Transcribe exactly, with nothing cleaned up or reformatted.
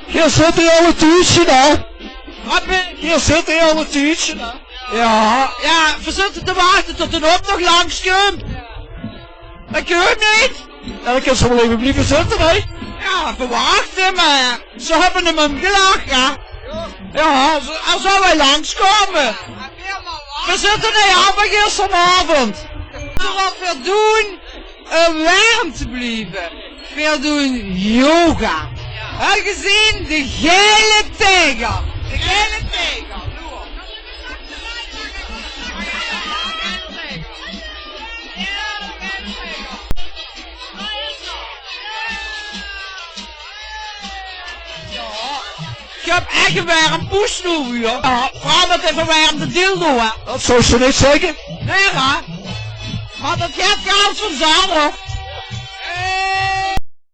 Geer zit hie al e tiedje, hè? Wat bin... Geer zit hie al e tiedje, hè? Jao. Jao, veer zitte te wachte tot d'n optoch langs kump. Dae kump neet. Jao, dan kins se waal effe blieve zitte, hè? Jao, veer wachte, mer ze höbbe 'm umgelag, jao. Jao, ze, hae zou waal langs kómme. Veer zitte neet aan, mer gisterenaovend. Wat veer doon, óm werm te blieve. Veer doon yoga. Höb geer gezeen? De gaele tieger. De gaele tieger. Ich höb ech ein werm poes noe, huur. Jao, veural mit die verwermde dildo, hè. Det zóws se neet zègke. Nae, hè. Mer det geit gans vanzelf.